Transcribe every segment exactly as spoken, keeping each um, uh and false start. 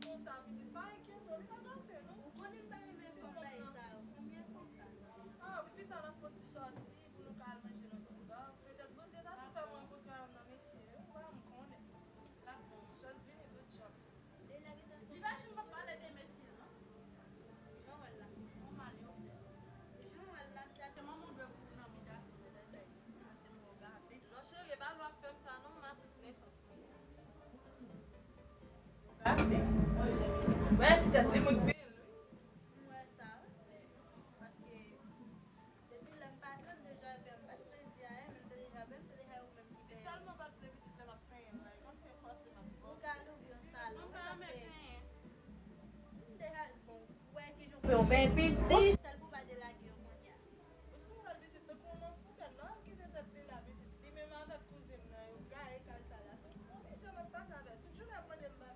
Konsa, pitit, pa enkyete w, li pa gate, non. Ou konnen m pa renmen fanm bagay sa yo, fanm yè konsa. Ah, pi pita n ap fè yon ti sòti pou nou ka al manje nan ti ba. Petèt Bondye ta tou fè m rankontre avè m nan mesye yo, ou pa janm konnen. L ap bon, chans vini tout jan, pitit. Li pa janm ap pale de mesye, non. Jan w wè l la. Yon malè w fè. Jan w wè l la, se manman w dwe pou nan bitasyon, petèt. Sa se mwen gade. Non, cheri, e pa lwa k fè m sa, non, m a tout nesans mwen. Gade. Wè, ti tèt li mwen k pi l, wi. M wè sa, wi. Paske depi lè m pa tann deja, m pa t plezi a, men m te deja, men m te deja ou menm ki peye. Li tèlman pa t vle pitit lè m ap penyen l la, e kòmsi e fòse m ap fòse. Ou ka louvri yon salon, wi, paske m deja, bon, ou wè ki jan pou yo benyen pitit, sèl pou pa delage yo kounye a. Ou sou wè l pitit, tankou yon manfouben, non, kite tèt li la, pitit. Li menm avèk kouzin nan, yo gaye kay sa la. Se yon misyon m ap pase avè l. Tout jounen ap mande m ba,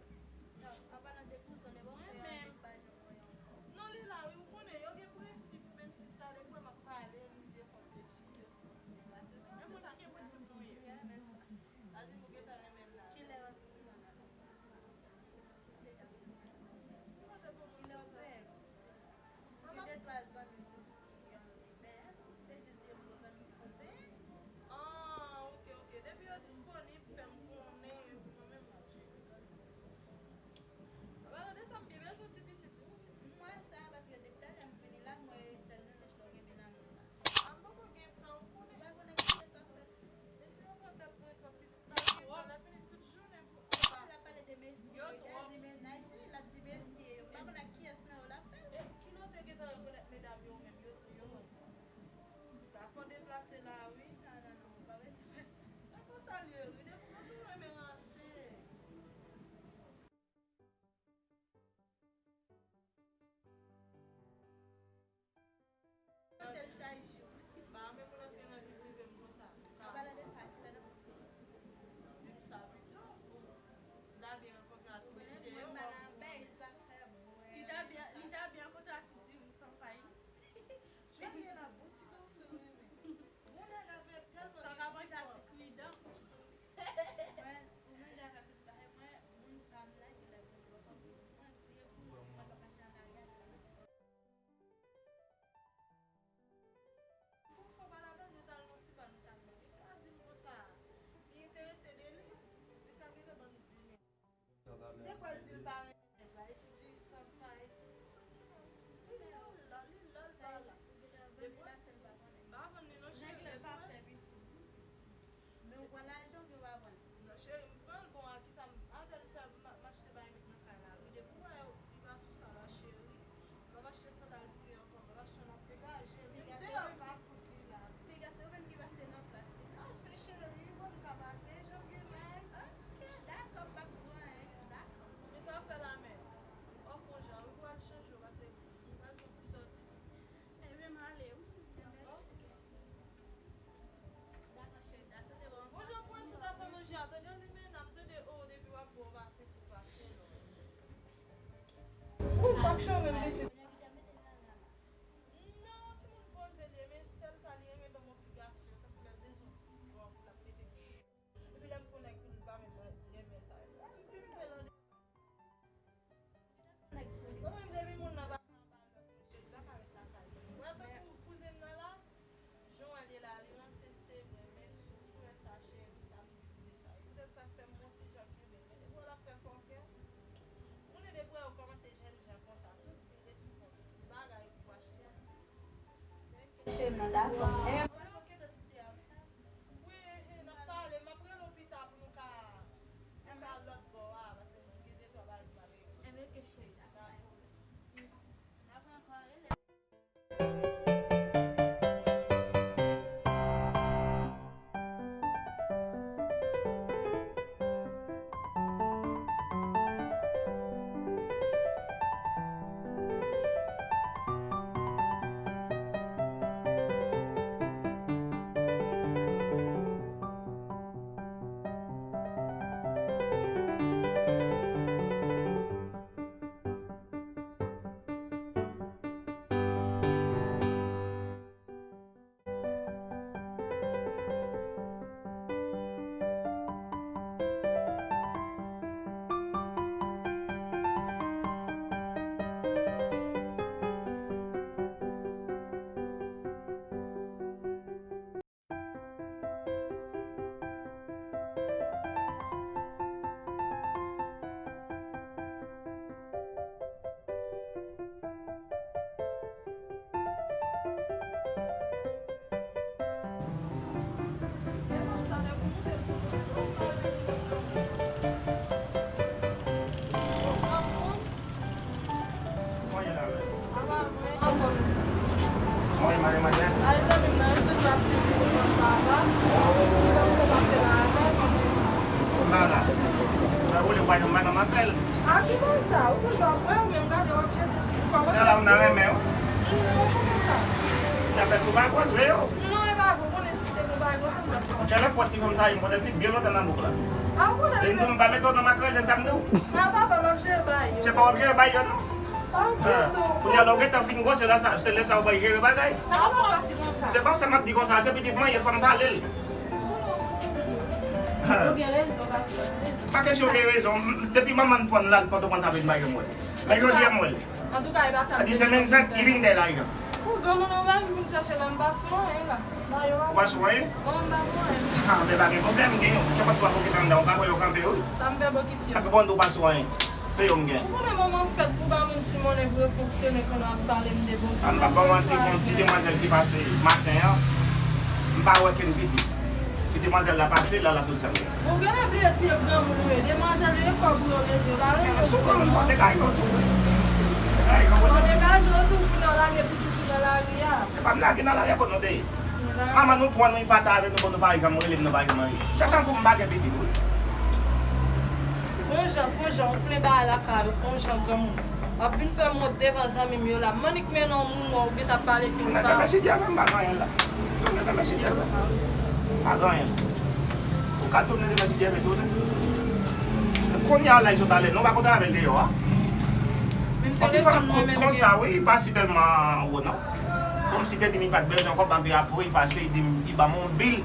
an palan de kouzin, men bon, fè annik pa janm wè yo ankò. Non, li la, wi, ou konnen, yo gen prensip, menm si sa, depi w wè m ap pale, m di yo kontinye chite, yo kontinye pase. Men moun ki gen prensip nou ye. Wi, men sa. Azim, ou gentan renmen l la. Kilè w ap vin nan la? Kilè w ap vin? Gen de twa zanmi m toujou ki, um, benyen. Se jis de gwo zanmi ki konn benyen. Ah, ok, ok. Depi yo disponib, fè m konnen, mwen menm m ap jere. An palan de sa, m byen bezwen ti pitit tou, pitit. M wè sa, paske depi talè m vini la, m wè sèl nenech la w genbe nan men w la. Ah, m poko gen tan, ou konnen. Ou pa konnen kiyès w ap fè. Mesye yo pran tèt mwen twòp, pitit. Yo twòp. L ap pale de mesye, yo di mennaj li, l ap di mesye yo. M pa konn ak kiyès nan yo l ap fè l. E kilòt yo gentan rekonèt medam yo menm, yo tou yo. Ka fò deplase la, wi. Non, non, non, ou pa bezwen fè sa. E konsa l ye, wi. Depi nou tou renmen ranse. Kote l chaje w? Ba, men moun antre nan vi prive m konsa. An palan de sa, kilè n ap fè ti sòti? Di m sa pito. M ta byen rankontre a ti mesye yo. Mwen pa nan bèy zafè bwè. Li ta byen, li ta byen rankontre a ti diri san pay. Jan li ye la, bon ti gason li menm. Bon nèg avèk tèlman de ti kò. Sa ka manje a ti kridan. Mwen, ou manje avèk ti bagay, mwen, moun pa m lage lè mwen di w ankò, mwen, se pou mwen, mwen pa mache an aryè. Pou fò pa ladan, nou t al nan ti ba, nou t al bwè. Mesye a di m konsa, li enterese de li. Mesye a gentan ban m di mil. M te kwè l di l pa renmen nèg la, e ti di san pay. Li lòl la, li lòl pa la. Depi m pa vann li non, cheri, depi mwen. Men ou pran lajan oubyen ou pa pran l? Non, cheri, m pran l, bon, a kisa m, avè l fè m, m, m achte bagay met nan kay la, wi, depi w wè li pa sou sa la, cheri, m ap achte sandal pou li ankò, m ap achte yon lòt degaje, menm deyò m ka fout li la. Piga se ou menm ki pase nan plas li. Ah, se cheri, bon, m ka pase, jan m gen may. Ok, dakò, m p ap di w anyen, dakò. Men sa w ap fè la, men, w ap fè yon jan, wi, pou w al chanje w, pase m pral fè yon ti sòti. Ebyen, m ale, wi. Dakò, ok. Dakò, cheri, ta sou te bon. Bon jan pwen si ta fè manje a, tande, li men nan m tande, o, depi w ap bon pase sou pase non. Wi, sa k cho menm pitit. Non, timoun poze li ye, men sèl sa li renmen ban m obligasyon, tankou lè l bezwen yon ti bò pou l ap mete kouch. Epi lè m fè yon nèg pou li pa menm renmen sa. Mwen menm depi moun nan pa gen yon valè pou m cheri, pa ka ret lakay li. Wè tankou kouzin nan la, jan w wè l ye la, li ranse se vre, men sou frè sa cheri, sa m di w se sa. E poutèt sa k fè m gon ti jan kenbe l. Men depi w wè l ap fè fòkè, moun depi w wè yo kòmanse jènjan konsa, tout bi te sou kont ou, tout bagay ou achte a. Cheri m nan dakò. Ebyen, mwen pral fè yon ti sòti deyò wi. Wi, n ap pale, m ap rele w pita pou nou ka, pou nou ka al lòt bò a, paske mwen gen de twa bagay pou m al regle. Ebyen, ok, cheri, dakò. Dakò. N ap ankò rele. A ki bò sa? Ou toujou ap wè, ou menm gade w ap jete sou kò w. Nan la, ou nan renmen yo? Non, kòman sa? N ap fè sou pa kontre yo. Non, e pa vre, ou konnen si te gon bagay konsa, m t ap fè w. Monchè, lè pòt ti fanm sa, m konnen li byen lontan nan bouk la. A, ou konnen li. Li di m pa mete w nan makrèl, se sa m di w. A, papa, m ap jere bay yo. Se pa w ap jere bay yo, non. A, tonton. Kounye a, lè w gentan fin gwosè la, sa, se lè sa w pral jere bagay. Sa pa pati konsa. Se pa sa m ap di konsa, se pitit mwen ye, fò m pale l. Ou gen rezon, pa gen rezon. Pa kesyon gen rezon. Depi manman l pran l al Pòtoprens avè l, m pa janm wè l. Men jodi a m wè l. Antouka, e pa sa. Li di semèn ven, li vin dèyè lajan. Pou granmoun, ou pa vin chache la, m pa sou anyen la. Ba yo. Ou pa sou anyen? Non, m pa sou anyen. Ah, men pa gen pwoblèm, gen yon. Kèpòt twa bokit anndan, ou pa wè yo kanpe, wi. Sa m fè bokit yo. Ak bon, ou pa sou anyen. Se yo m gen. Ou konnen manman fèt pou ba moun ti monnen pou yo fonksyone pandan ap pale m de bokit. A m pa ba w manti, gon ti demwazèl ki pase maten an, m pa wè kenn pitit. Ti demwazèl la pase, la, la tout sa m gen. Ou genlè bliye si yo granmoun ou ye. Demwazèl yo, e kòb ou yo bezwen, yo pa renmen. Sou kò m, mwen degaje w tou. Degaje w tou. Mwen degaje w tou pou nan lage pitit ou nan lari a. Se pa m lage nan lari a, kot nou te ye? Manman nou pran nou, li pati avè nou, bon, nou pa janm rele m, nou pa janm anyen. Se tankou m pa gen pitit, wi. Fè yon jan, fè yon jan, ou plen bagay lakay ou, fè yon jan granmoun. W ap vin fè m wont devan zanmi m yo la. M annik mennen yon moun wè ou gentan ap pale ke ou pa. Tounen fè mèsidye avè m, pa gen anyen la. Tounen fè mèsidye avè m. Pa gen anyen. Ou ka tounen fè mèsidye avè tounen. Kounye a la, sot ale, nou pa kontan avè l deyò a. Yon ti fanm kout konsa, wi, li pa si tèlman wo, non. Kòmsi te di m li pa t bezwen kòb, anpi apre li pase, li di m, li ban m yon bil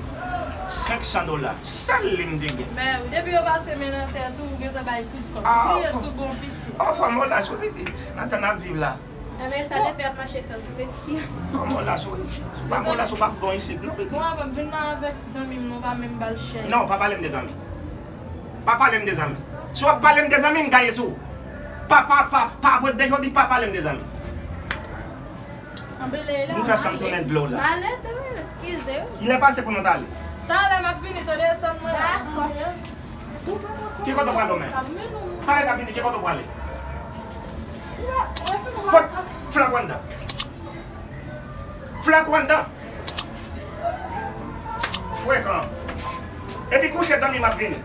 senk san dola. Sèl li m te gen. Men wi, depi yo pase men nan tèt ou, ou gentan bay tout kòb. Ou bliye si w gon pitit. Oh, fanm, molas wi pitit. Nan tan n ap viv la. Enben, sa depi ap mache fè l toupe fi a. Fanm, molas wi. Pa molas ou p ap bon isit, non, pitit. Bon, avan m vin la avèk zanmi m, nou pa menm ba l chèz. Non, pa pale m de zanmi. Pa pale m de zanmi. Si w ap pale m de zanmi, m gaye sou ou. Pa, pa, pa, pa, apre de jodi, pa pale m de zanmi. Anbele la. Nou fè sa m tounen dlo la. Malè tou, eskize. Kilè pase pou nou t ale? Talè m ap vini, tande, tann mwen la. Dakò. Ki kote w prale ou menm? Talè n ap vini, ki kote w prale? Fout flank ou anndan. Flank ou anndan. Frekan. Epi kouche dòmi, m ap vini.